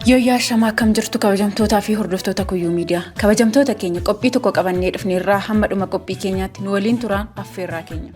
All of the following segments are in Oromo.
Yooyyaa shamaa akkam jirtu kabajamtootaa fi hordoftoota Kuyyuu Miidiyaa. Kabajamtoota keenya qophii tokko qabannee dhufneerraa hamma dhuma qophii keenyaatti nu waliin turaan affeerraa keenya.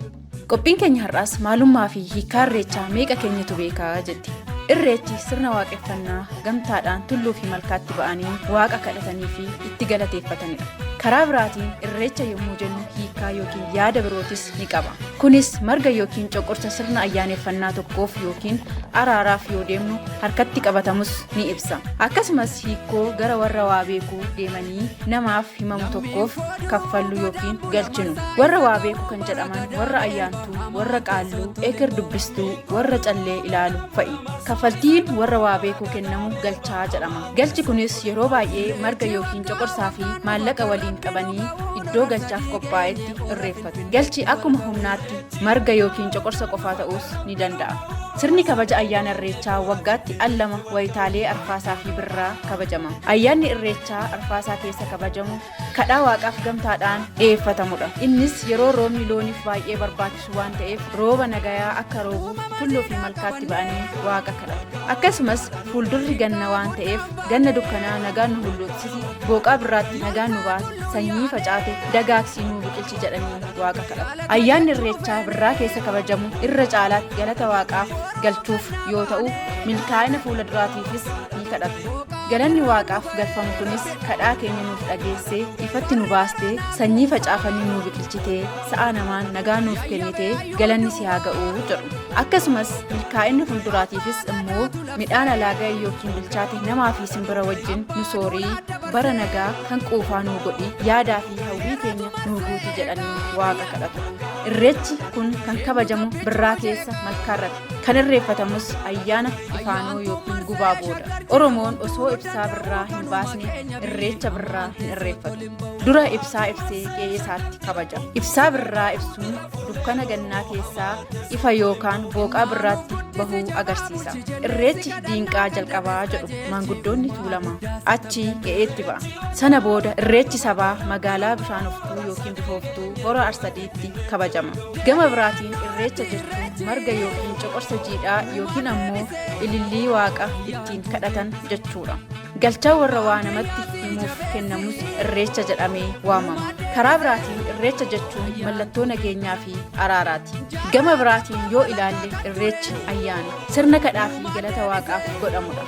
Qophiin keenya har'aas maalummaa fi hiikaa irreechaa meeqa keenyatu beekaa jetti. Irreechi sirna waaqeffannaa gamtaadhaan tulluu fi malkaatti ba'anii waaqa kadhatanii fi itti galateeffatanidha. Karaa biraatiin irreecha yommuu jennu hiikaa yookiin yaada birootis ni qaba. Kunis marga yookiin coqorsa sirna ayyaaneffannaa tokkoof yookiin araaraaf yoo deemnu harkatti qabatamus ni ibsa. Akkasumas hiikoo gara warra waa beekuu deemanii namaaf himamu tokkoof kaffallu yookiin galchinu. Warra waa beeku kan jedhaman warra ayyaantuu, warra qaalluu, eker dubbistuu, warra callee ilaalu fa'i. Kaffaltiin warra waa beekuu kennamu galchaa jedhama. Galchi kunis yeroo baay'ee marga yookiin coqorsaa fi maallaqa waliin qabanii iddoo galchaaf qophaa'etti irreeffatu. Galchi akkuma humnaatti marga yookiin coqorsa qofaa ta'uus ni danda'a. Sirni kabaja ayyaana irreechaa waggaatti al lama wayitaalee arfaasaa fi birraa kabajama. Ayyaanni irreechaa arfaasaa keessa kabajamu kadhaa waaqaaf gamtaadhaan dhiyeeffatamudha. Innis yeroo roobni looniif baay'ee barbaachisu waan ta'eef rooba nagayaa akka roobuuf tulluu fi malkaatti ba'anii waaqa kadhatu. Akkasumas fuuldurri ganna waan ta'eef ganna dukkanaa nagaan nu hulluuqsisi, booqaa birraatti nagaan nu baasi, sanyii facaate dagaagsii nuu biqilchi jedhanii waaqa kadhatu. Ayyaanni irreechaa birraa keessa kabajamu irra caalaatti galata waaqaaf galchuuf yoo ta'u milkaa'ina fuula duraatiifis ni kadhatu. Galanni waaqaaf galfamu kunis kadhaa keenya nuuf dhageessee ifatti nu baastee sanyii facaafanii nuu biqilchitee sa'a namaan nagaa nuuf kennitee galanni si haa ga'uu jedhu. Akkasumas milkaa'inni fuulduraatiifis immoo midhaan alaa ga'e yookiin bilchaate namaa fi simbira wajjin nu soorii bara nagaa kan quufaa nuu godhi yaadaa fi hawwii keenya nuu guuti jedhanii waaqa kadhatu. Irreechi kun kan kabajamu birraa keessa malkaarratti. Kan irreeffatamus ayyaana ifaanoo yookiin gubaa booda. Oromoon osoo ibsaa birraa hin baasne irreecha birraa hin irreeffatu. Dura ibsaa ibsee qe'ee isaatti kabaja. Ibsaa birraa ibsuun dukkana gannaa keessaa ifa yookaan booqaa birraatti bahuu agarsiisa. Irreechi diinqaa jalqabaa jedhu maanguddoonni Tuulamaa. Achii qe'eetti ba'a. Sana booda irreechi sabaa magaalaa Bishaanoftuu yookiin Bishooftuu hora Arsadiitti kabajama. Gama biraatiin irreecha jechuun marga yookiin coqorsa jiidhaa yookiin ammoo ilillii waaqa ittiin kadhatan jechuudha. Galchaa warra waa namatti himuuf kennamus irreecha jedhamee waamama. Karaa biraatiin irreecha jechuun mallattoo nageenyaa fi araaraati. Gama biraatiin yoo ilaalle irreechi ayyaana sirna kadhaa fi galata waaqaaf godhamudha.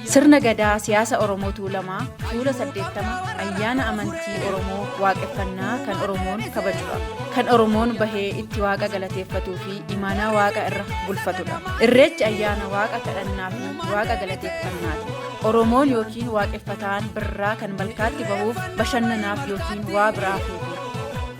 Sirna gadaa siyaasa Oromoo Tuulamaa fuula 80 ayyaana amantii Oromoo waaqeffannaa kan Oromoon kabajudha. Kan Oromoon bahee itti waaqa galateeffatuu fi imaanaa waaqa irra bulfatudha. Irreechi ayyaana waaqa kadhannaa fi waaqa galateeffannaati. Oromoon yookiin waaqeffataan birraa kan malkaatti bahuuf bashannanaaf yookiin waa biraaf miti.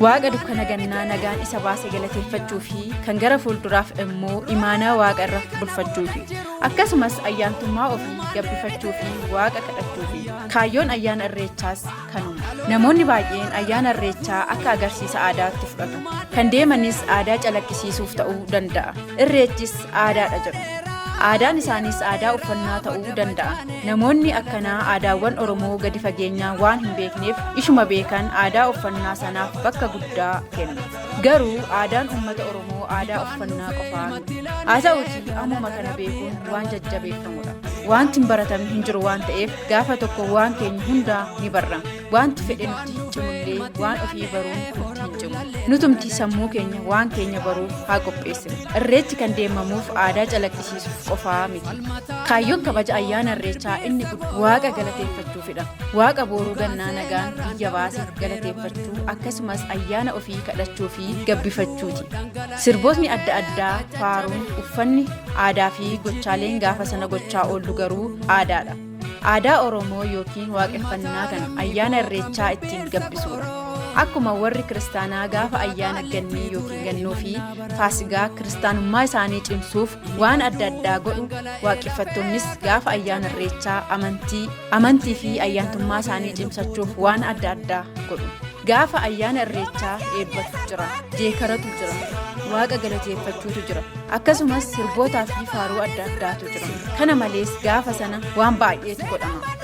Waaqa dukkana gannaa nagaan isa baase galateeffachuu fi kan gara fuulduraaf immoo imaanaa waaqa irra bulfachuufi. Akkasumas ayyaantummaa ofii gabbifachuu fi waaqa kadhachuufi. Kaayyoon ayyaana irreechaas kanuma. Namoonni baay'een ayyaana irreechaa akka agarsiisa aadaatti fudhatu. Kan deemanis aadaa calaqqisiisuuf ta'uu danda'a. Irreechis aadaadha jedhu. Aadaan isaaniis aadaa uffannaa ta'uu danda'a. Namoonni akkanaa aadaawwan Oromoo gadi fageenyaan waan hin beekneef ishuma beekan aadaa uffannaa sanaaf bakka guddaa kennu. Garuu aadaan uummata Oromoo aadaa uffannaa qofaa miti. Haa ta'uutii ammuma kana beekuun waan jajjabeeffamudha. Wanti hin baratamne hin jiru waan ta'eef gaafa tokko waan keenya hundaa ni barra. Wanti fedhe nutti cimullee waan ofii baruun nutti hin cimu. Nutumti sammuu keenya waan keenya baruuf haa qopheessinu. Irreechi kan deemamuuf aadaa calaqqisiisuuf qofaa miti. Kaayyoon kabaja ayyaana irreechaa inni guddaan waaqa galateeffachuufidha. Waaqa booruu gannaa nagaan biyya baase galateeffachuu akkasumas ayyaana ofii kadhachuu fi gabbifachuuti. Sirbootni adda addaa, faaruun, uffanni aadaa fi gochaaleen gaafa sana gochaa oollu garuu aadaadha. Aadaa Oromoo yookiin waaqeffannaa kana ayyaana irreechaa ittiin gabbisuudha. Akkuma warri kiristaanaa gaafa ayyaana gannii yookiin gannoo fi faasigaa kiristaanummaa isaanii cimsuuf waan adda addaa godhu, waaqeffattoonnis gaafa ayyaana irreechaa amantii fi ayyaantummaa isaanii cimsachuuf waan adda addaa godhu. Gaafa ayyaana irreechaa eebbatu jira, jeekaratu jira, waaqa galateeffachuutu jira. Akkasumas sirbootaa fi faaruu adda addaatu jira. Kana malees gaafa sana waan baay'eetu godhama.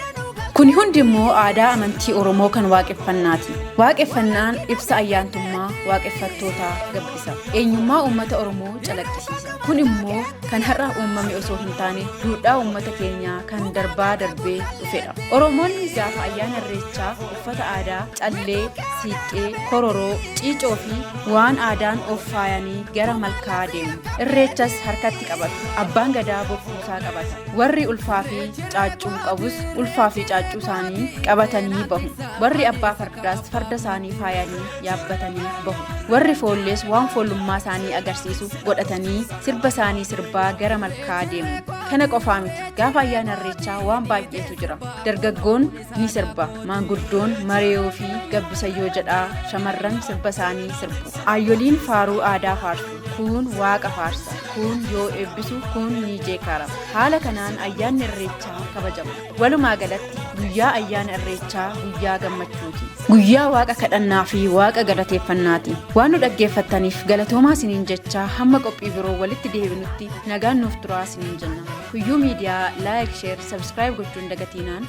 Kuni hundi immoo aadaa amantii Oromoo kan waaqeffannaati. Waaqeffannaan ibsa ayyaantummaa waaqeffattootaa gabbisa. Eenyummaa uummata Oromoo calaqqisiisa. Kun immoo kan har'a uumame osoo hin taane duudhaa uummata keenyaa kan darbaa darbee dhufedha. Oromoonni gaafa ayyaana Irreechaa uffata aadaa callee, siiqqee, kororoo, ciicoo fi waan aadaan of faayanii gara malkaa deemu. Irreechas harkatti qabatu. Abbaan Gadaa bokkuusaa qabata. Warri ulfaa fi caaccuu qabus ulfaa fi caaccuu isaanii qabatanii bahu. Warri abbaa fardaas farda isaanii faayanii yaabbatanii bahu. Warri foollees waan foollummaa isaanii agarsiisu godhatanii sirba isaanii sirbaa gara malkaa deemu. Kana qofaa miti, gaafa ayyaana Irreechaa waan baay'eetu jira. Dargaggoon ni sirba, maanguddoon mareeyoo fi gabbisayyoo jedhaa, shamarran sirba isaanii sirbu. Aayyoliin faaruu aadaa faarsu, kuun waaqa faarsa, kuun yoo eebbisu, kuun ni jeekaara. Haala kanaan ayyaanni Irreechaa kabajama. Walumaa galatti guyyaa ayyaana Irreechaa guyyaa gammachuuti. Guyyaa waaqa kadhannaa fi waaqa galateeffannaati. Waan nu dhaggeeffattaniif galatoomaa isiniin jechaa hamma qophii biroo walitti deebinutti nagaan nuuf turaa isiniin jenna. Kuyyuu Miidiyaa like, share, subscribe gochuun dagatiinaan.